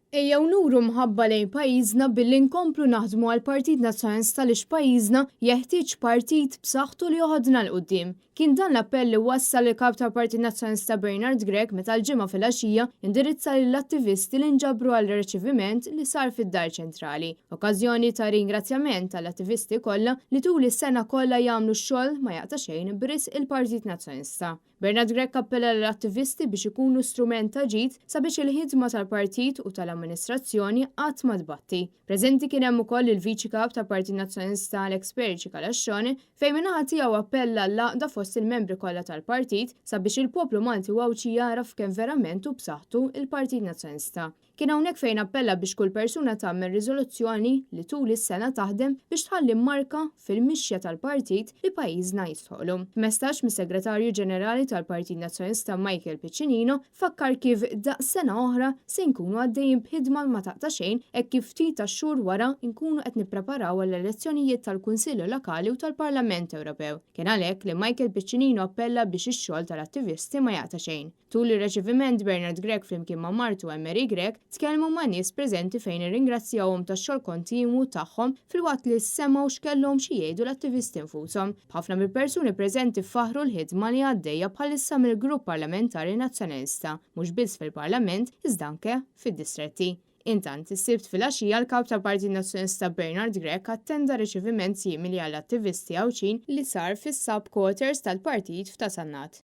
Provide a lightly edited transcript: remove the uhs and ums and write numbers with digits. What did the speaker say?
Ejjew nuru mħabba lejn pajjiżna billi nkomplu naħdmu għall-Partit Nazzjonalista għaliex pajjiżna jeħtieġ partit b'saħħtu li joħodna 'l quddiem. Kien dan l-appell li wassal il-Kap tal-Partit Nazzjonalista Bernard Grech meta l-Ġimgħa filgħaxija indirizza lill-attivisti li nġabru għal riċeviment li sar fid-Dar Ċentrali. Okkażjoni ta' ringrazzjament għall-attivisti kollha li tul is-sena kollha jagħmlu x-xogħol ma jaqta' xejn b'risq il-Partit Nazzjonalista. Bernard Grech appella lill-attivisti biex ikunu strument ta' ġid sabiex il-ħidma tal-partit u tal-amministrazzjoni qatt ma tbatti. Preżenti kien hemm ukoll il-Viċi Kap tal-Partit Nazzjonalista Alex Perici Calascione fejn min-naħa tiegħu appella għall-għaqda fost il-membri kollha tal-partit sabiex il-poplu Malti u Għawdxi jagħraf kemm verament hu b'saħħtu il-Partit Nazzjonalista. Kien hawnhekk fejn appella biex kull persuna tagħmel riżoluzzjoni li tul is-sena taħdem biex tħalli marka fil-mixja tal-partit li pajjiżna jistħoqlu. F'messaġġ mis-Segretarju Ġenerali tal-Partit Nazzjonalista Michael Piccinino fakkar kif daqs sena oħra se nkunu għaddejjin b'ħidma ma taqta' xejn hekk kif ftit tax-xhur wara nkunu qed nippreparaw għall-elezzjonijiet tal-Kunsilli Lokali u tal-Parlament Ewropew. Kien għalhekk li Michael Piccinino appella biex ix-xogħol tal-attivisti ma jaqta' xejn. Tul ir-reċeviment Bernard Grech flimkien ma' martu Anne-Marie Grech tkellmu ma' nies preżenti fejn irringrazzjawhom tax-xogħol kontinwu tagħhom filwaqt li semgħu x'kellhom xi jgħidu l-attivisti nfushom. B'ħafna mill-persuni preżenti faħħru l-ħidma li għaddejja bħalissa mill-Grupp Parlamentari Nazzjonalista, mhux biss fil-Parlament iżda anke fid-distretti. Intant, is-Sibt filgħaxija l-Kap tal-Partit Nazzjonalista Bernard Grech attenda riċeviment simili għall-attivisti Għawdxin li sar fis-sub quarters tal-partit f'Ta' Sannat.